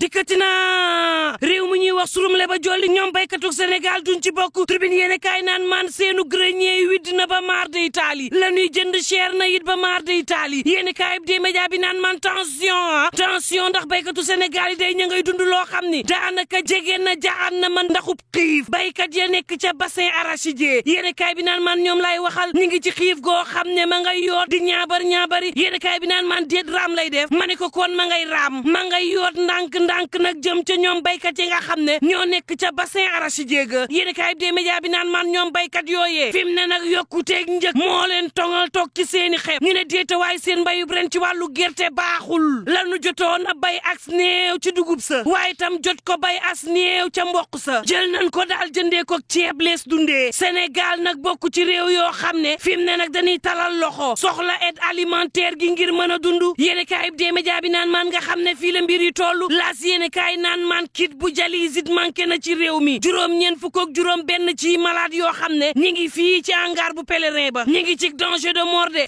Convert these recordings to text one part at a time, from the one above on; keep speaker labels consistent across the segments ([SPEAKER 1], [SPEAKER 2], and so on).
[SPEAKER 1] dikkati na réew mu ñuy wax surum le ba jolli ñoom baykatu Sénégal duñ ci bokk tribune yéene kaay naan man seenu grenier yi widd na ba maar de Italie la ñuy jënd cher na it ba maar de Italie yéene kaay bi média bi naan man tension ndax baykatu Sénégal yi day ña ngay dund loo xam ni daanaka jege na jaaxaan na man ndaxub xiif baykat ya nekk ca bassin arachidier yéene kaay bi naan man ñoom lay waxal ñi ngi ci xiif goo xam ne ma ngay yoot di ñaabari yéene kaay bi naan man déet raam lay def ma ne ko kon ma ngay raam ma ngay yoot ndànk nag jëm ca ñoom baykat yi nga xam ne ñoo nekk ca bassin arachidier ga yéen kaay bi média bi naan man ñoom baykat yooyee fi mu ne nag yokkuteeg njëg moo leen tongal toog ci seeni xeeb ñu ne déeta waaye seen mbayub ren ci wàllu gerte baaxul lanu jotoon a bay as néew ci dugub sa waaye tam jot ko bay as néew ca mboq sa jël nañ ko daal jëndee ko ceeb lees dundee Sénégal nag bokk ci réew yoo xam ne fi mu ne nag dañuy talal loxo soxla aide alimentaire gi ngir mën a dund yéen kaay bi média bi naan man nga xam ne fii la mbir yi tollu yéene kaay naan man kit bu jalisit manqué na ci réew mi juróom-ñeent fukk ak juróom benn ci malade yoo xam ne ñi ngi fii ci hangar bu pèlerin ba ñi ngi ci danger de mort de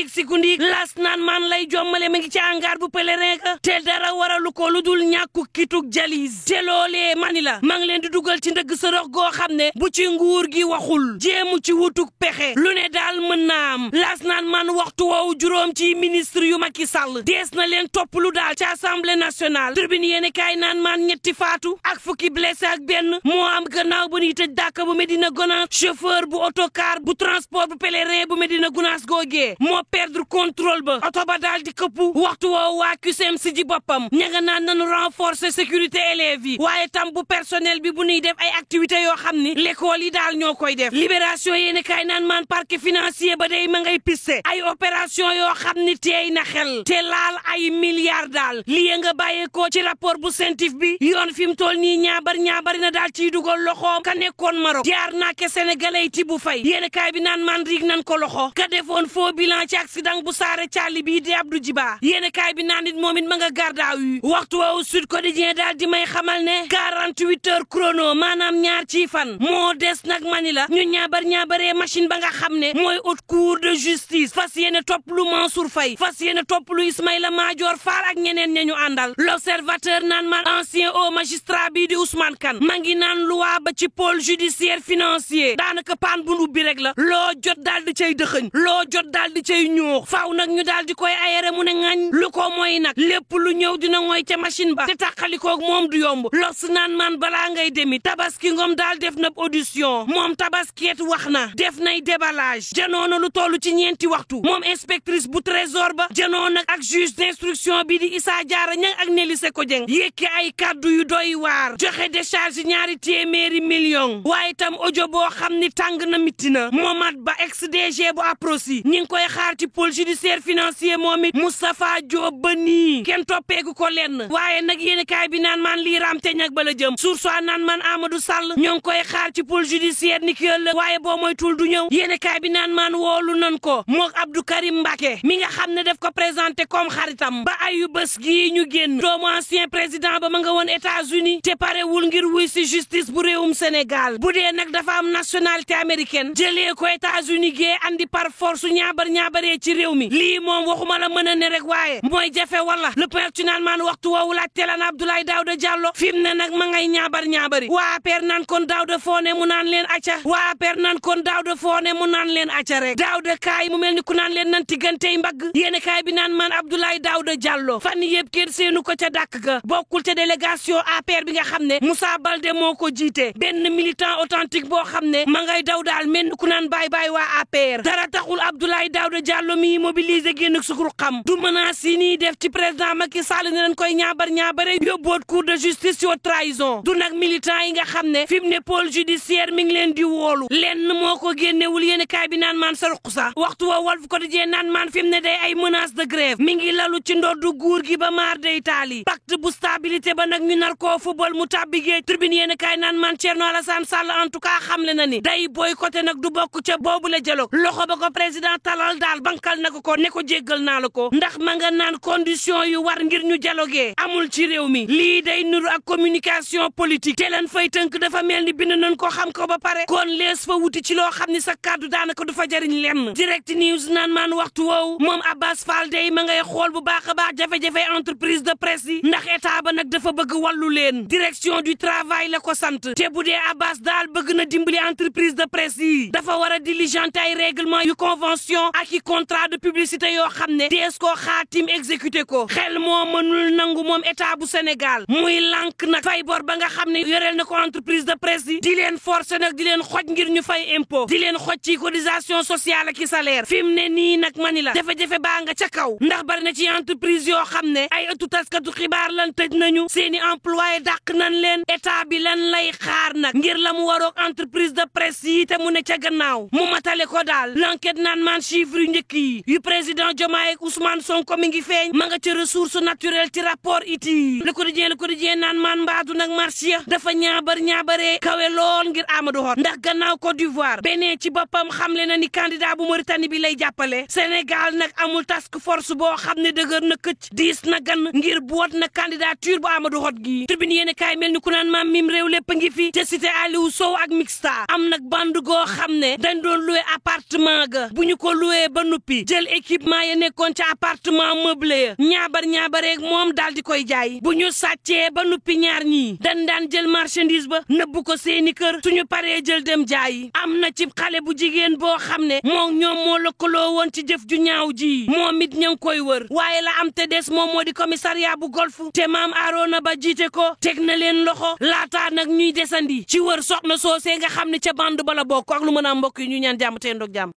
[SPEAKER 1] sikundik las naan man lay jommale ma ngi ci hangar bu pèlerin ga te dara waralu ko lu dul ñàkku kitug jalis te loolee mani la ma ngi leen di dugal ci ndëgg sërëx goo xam ne bu ci nguur gi waxul jéemu ci wutuk pexe lu ne daal mën naa am las naan man waxtu woowu juróom ci ministre yu Macky Sall dees na leen topp lu daal ci assemblée nationale tribune yéene kaay naan maan ñetti faatu ak fukki blessé ak benn moo am gannaaw bu ñuy tëj dàkk bu Medina Gounass chauffeur bu autocar bu transport bu pèlerin bu Medina Gounass googee moo perdre contrôle ba oto ba daal di këppu waxtu woowu waa CUSEMS si ji boppam ña nga naan nañu renforcer sécurité élèves yi waaye tam bu personnel bi bu ñuy def ay activités yoo xam ni l'école yi daal ñoo koy def libération yéene kaay naan maan parquet financier ba day ma ngay piste ay opération yoo xam ni teey na xel te laal ay milliards daal li nga bàyyeekoo ci rapport bu sentif bi yoon fi mu toll nii ñaabari na daal ciy dugal loxoom ka nekkoon Maroc jaar naake sénégalais ti bu fay yéen kaay bi naan man riig nan ko loxo ka defoon faux bilan ci accident bu saare càlli bii di Abdou Djiba yéen kaay bi naan it moom it ma nga garda yu waxtu woowu Sud Quotidien daal di may xamal ne 48 heures chrono maanaam ñaar ci fan moo des nag mani la ñu ñaabaree machine ba nga xam ne mooy haute cour de justice fas yéene topp lu Mansour Faye fas yéene topp lu Ismaïla Madior Fall ak ñeneen ña ñu àndal l'observateur naan man ancien haut magistrat bii di Ousmane Kane ma ngi naan loi ba ci pôle judiciaire financier daanaka paan bu ubbi rek la loo jot daal di cay dëxëñ loo jot daal di cay ñuux faaw nag ñu daal di koy ayere mu ne ŋañ lu ko mooy nag lépp lu ñëw dina mooy ca machine ba te tàqalikoog moom du yomb los naan man balaa ngay demi tabaski ngom daal def na audition moom tabaskeet wax na def nay déballage janoo na lu toll ci ñeenti waxtu moom inspectrice bu trésor ba janoo nag ak juge d'instruction bi di Issa Diarra Niang ak Nelly Seko Dieng yékki ay kàddu yu doy waar joxe décharge ñaari téeméeri million waaye tam audio boo xam ni tàng na mitti na Momath Ba ex DG bu Aprosi ñi ngi koy xaar ci pôle judiciaire financier moom it Moustapha Diop ba nii kenn toppeegu ko lenn waaye nag yéen kaay bi naan maan lii raam te ñag bala jëm source naan man Amadou Sall ñoo ngi koy xaar ci pôle judiciaire ni ki ëllëg waaye boo mooy tul du ñëw yéen kaay bi naan maan woolu nan ko mook Abdou Karim Mbacké mi nga xam ne def ko présenté comme xaritam ba ayu bés gii ñu génn doomu ancien président ba ma nga woon États-Unis te parewul ngir wuy si justice bu réewum Sénégal bu dee nag dafa am nationalité américaine jëlee ko États-Unis gee andi par force ñaabaree ci réew mi lii moom waxuma la mën a ne rek waaye mooy jafe wala le pertinent man waxtu woowu laaj telan Abdoulaye Daouda Diallo fi mu ne nag ma ngay ñaabari waa per nan kon Daouda Fone mu naan leen acca waa per nan kon Daouda Fone mu naan leen acca rek Daouda kaay mu mel ni ku naan leen nan tiggantey mbagg yéen kaay bi naan man Abdoulaye Daouda Diallo fan yëpp kenn seenu ko ca dàkk ga bokkul ca délégation APR bi nga xam ne Moussa Baldé moo ko jiite benn militant authentique boo xam ne ma ngay daw daal mel ni ku naan baay waa APR dara taxul Abdoulaye Daouda Diallo mi mobilisé génn sukuru xam du menace yi nii def ci président Macky Sall ne leen koy ñaabare yóbboot cour de justice ci haute trahison du nag militant yi nga xam ne fi mu ne pôle judiciaire mi ngi leen di woolu lenn moo ko génnewul yéen kaay bi naan maan sa ruq sa waxtu wa Walf Quotidien naan maan fi mu ne day ay menace de grève mi ngi lalu ci ndoddu guur gi ba maar de Italie pacte bu stabilité ba nag ñu nar koo football mu tàbbi géej tribune yéen kaay naan man Thierno Alassane Sall en tout cas xamle na ni day boycotté nag du bokk ca boobu la dialogue loxo ba ko président talal daal bankal na ko ne ko jéggal naa la ko ndax ma nga naan condition yu war ngir ñu dialogué amul ci réew mi lii day nuru ak communication politique te leen fay tënk dafa mel ni bind nañ ko xam ko ba pare kon lees fa wuti ci loo xam ni sa kàddu daanaka du fa jariñ lenn direct news naan maan waxtu woowu moom Abbas Fall day ma ngay xool bu baax a baax jafe-jafe entreprise de presse yi ndax état ba nag dafa bëgg wàllu leen direction du travail la ko sant te bu dee Abbas daal bëgg na dimbali entreprise de presse yi dafa war a diligenter ay règlement yu convention ak i contrat de publicité yoo xam ne dees koo xaatim exécuté ko xel moo mënul nangu moom état bu Sénégal muy lànk nag fay bor ba nga xam ne yoreel na ko entreprise de presse yi di leen forcer nag di leen xoj ngir ñu fay impôt di leen xoj ci cotisation sociale ak i salaire fi mu ne nii nag mani la jafe-jafe baa nga ca kaw ndax bari na ci entreprise yoo xam ne ay ëttu taskatu xibaar lan tëj nañu seeni employé dàq nañ leen état bi lan lay xaar nag ngir la mu waroog entreprise de presse yi te mu ne ca gannaaw mu matale ko daal l'enquête naan maan chiffre yu njëkk yi yu président Diomaye ak Ousmane Sonko mi ngi feeñ ma nga ca ressource naturelle ci rapport iti le quotidien naan maan mbaadu nag marché dafa ñaabaree kawe lool ngir Amadou Hott ndax gannaaw Côte d'Ivoire benee ci boppam xamle na ni candidat bu Mauritanie bi lay jàppale Sénégal nag amul task force boo xam ne dëgër na këcc diis na gan ngir boot na candidature bu Amadou Hott gi tribune yéen kaay mel ni ku naan maam mim réew lépp ngi fi te cité Aliou Sow ak Mixta am nag bande goo xam ne dañ doon loué appartement ga bu ñu ko loué ba nuppi jël équipement ya nekkoon ci appartement meublé ñaabareeg moom daal di koy jaay bu ñu sàccee ba nuppi ñaar ñii dañ daan jël marchandise ba nëbbu ko seeni kër suñu paree jël dem jaayi am na ci xale bu jigéen boo xam ne moom ñoom moo lëkkaloo woon ci jëf ju ñaaw ji moom it ña ngi koy wër waaye la am te des moom moo di commissariat bu golf te maam Arona Ba jiite ko teg na leen loxo laataa nag ñuy desandi ci wër soxna soosee nga xam ne ca bande bala bokk ak lu mën a mbokk yi ñu ñaan jàmm te ndoog jàmm